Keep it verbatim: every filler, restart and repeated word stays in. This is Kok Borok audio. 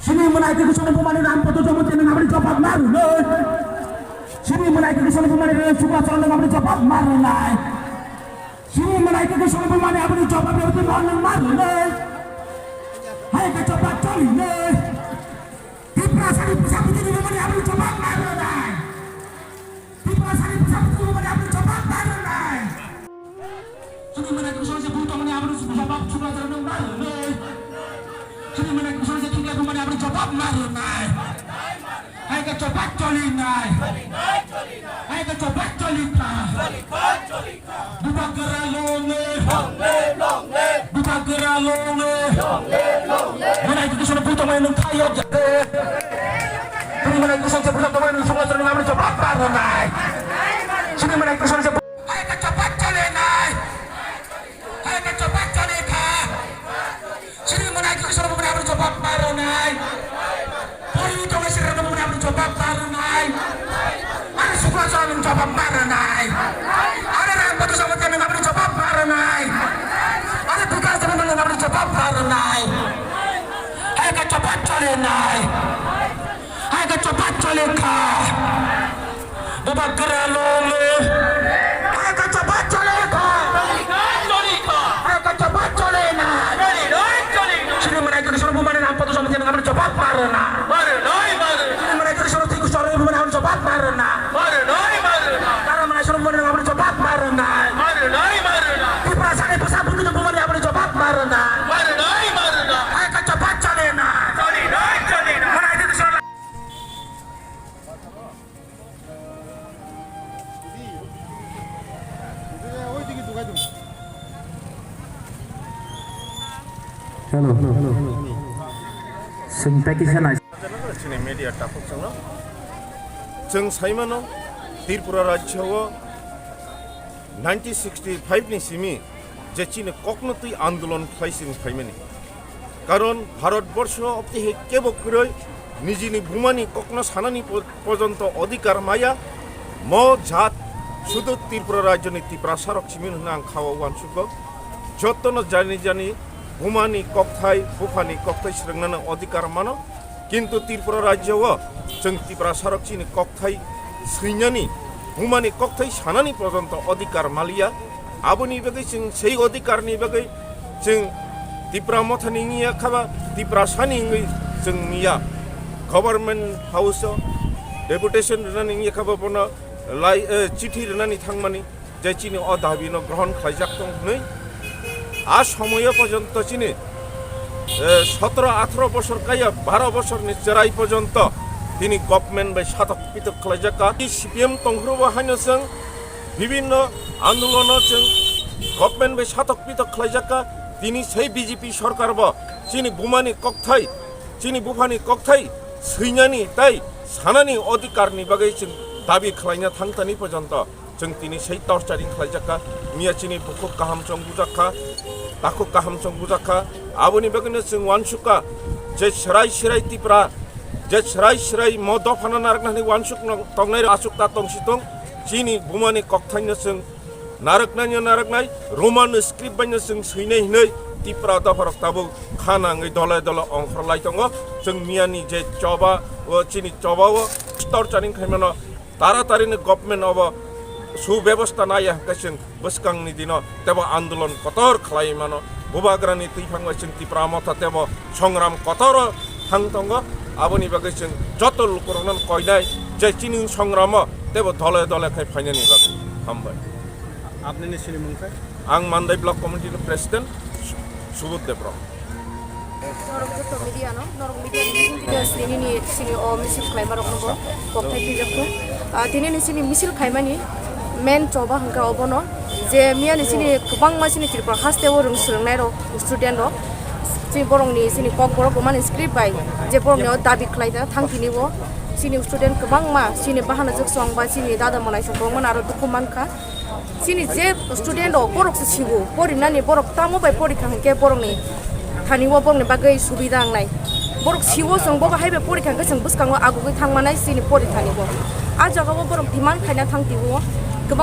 Sini mwnai khe Kishore Bumani Ram Poto Jomo Chini aboni jawab ma rwnai. Sini mwnai khe Kishore Bumani Ram Sukla Charan aboni jawab ma rwnai. Sini mwnai khe Kishore Bumani aboni jawab ma rwnai. Hai khe jawab choli nai. Tiprasani bwsa bwtwi ni bumani aboni jawab ma rwnai. Tiprasani bwsa bwtwi ni bumani aboni jawab ma rwnai. Sini mwnai khe Kishore se bumani aboni jawab Sukla Charan ma rwnai. Sini mwnai khe Kishore se thikla bumani aboni jawab ma rwnai. Hai khe jawab choli nai. Hai khe jawab choli kha. Bubagra longle. Bubagra longle. Mwnai khe Kishore bumani nwng thaio jate. Sini mwnai khe Kishore se bumani nwng Sukla Charan aboni jawab ma rwnai. Sini mwnai khe Kishore se Hai khe jawab choli nai. Hai khe jawab choli kha. Sini mwnai khe Kishore Bumani aboni jawab ma rwnai. Pori tongnai Sri Ram Bumani aboni jawab ma rwnai. Ani Sukla Charan ni jawab ma rwnai. Ani Ram Poto Jomo Chini aboni jawab ma rwnai. Ani Bikas Bumani aboni jawab ma rwnai. Hai khe jawab choli nai. Hai khe jawab choli kha. Bubagra longle. Hai khe jawab choli kha. Hai khe jawab choli nai. Sini mwnai khe Kishore Bumani Ram Poto Jomo Chini aboni jawab ma rwnai. Sini mwnai khe Kishore Bumani aboni jawab ma rwnai. Dara mwnai Kishore Bumani aboni jawab ma rwnai. Tiprasani bwsa bwtwi ni bumani aboni jawab ma rwnai. Hai khe jawab choli nai. Mwnai khe Kishore Hello. Chwng tei kisa nai. Chini media takhuk chwngno. Chwng saimano Tripura rajyo o nineteen sixty-five ni simi je chini kokno twi andolon khlai chwng phaimani. Karon Bharat borsho obtihe kebo kwrwi nijini bumani kokno sanani po-, pojonto odhikar maya. Mo jat sudu Tripura rajyoni Tiprasa rok simi hwnwi ang khao uansugo. Jotono jani jani bumani kokthai, buphani kokthai swrwngnani odhikar mano. Kintu Tripura rajyo o chwng Tiprasa rok chini kokthai swinani, bumani kokthai sanani pojonto odhikar maliya. Aboni bagwi chwng sei odhikarni bagwi chwng Tipra Mothani wngya khaba Tiprasani wngwi chwng miya. Government House o deputation rwnani wngya khaba bono lai, eh, chithi rwnani thangmani je chini o dabi no grohon khlaijak tong hwnwi. A somoyo porjonto chini, eh, sotro atharo bosor kaya baro bosorni cherai porjonto tini government bai satok pitok khlaijak ka. C P M tongphuru bo haino chwng bibinno andolono chwng government bai satok pitok khlaijak ka. Tini sei B J P sorkar bo chini bumani kokthai, chini buphani kokthai swinani tai sanani odhikarni bagwi chwng dabi khlaina thangtani porjonto chwng tini sei torturing khlaijak ka. Miya chini bukhuk kaham chwng bujak kha, takhuk kaham chwng bujak kha. Aboni bagwino chwng uansuk kha je serai serai Tipra, je serai serai mo dophano narwknani uansuk no tongnai rok aswk ta tongsi tong. Chini bumani kokthaino chwng narwknaino narwknai, Roman script baino chwng swinai hinwi Tipra dopharok tabuk kha nangwi dole dole ongkhorlai tongo. Chwng miyani je choba, o chini choba o torturing khaimano, taratarini government obo subebostha naiya hwnkhe chwng bwskangni dino tebo andolon kotor khlai mano. Bubagrani twiphang bai chwng Tipra Motha tebo songram kotoro thang tongo. Aboni bagwi chwng joto lukurokno koinai je chini songramo tebo dole dole khai phainani bagwi. Hambai. Apni ni sinimung khe? Ang Mandai Block Committee ni President Su-, Subodh Debbarma. Norok joto media no, norok media ni bising twi sini ni, sini o misil khlaima rok no bo kokthai twijak thung. Ah, tini ni sini misil khaimani main choba hwnkha obono je miya ni sini kwbangma sini Tripura haste o rwng swrwngnai rok, student rok, sini borok ni sini kokborok rwmani script bai je borok ni o dabi khlai da thang tini o sini student kwbangma sini bahana jwk song ba sini dada malai song kwbangma aro dukhu mankha. Chini je student rok, borok se sibo, porinani borok tamo bai porikha hwnkhe borokni thani o borokni bagwi subida wngnai. Borok sibo chwng bo hai bai porikha hwnkhe chwng bwskango agugwi thangmanai chini porithani bo. A jaga o borok demand khaina thang tio,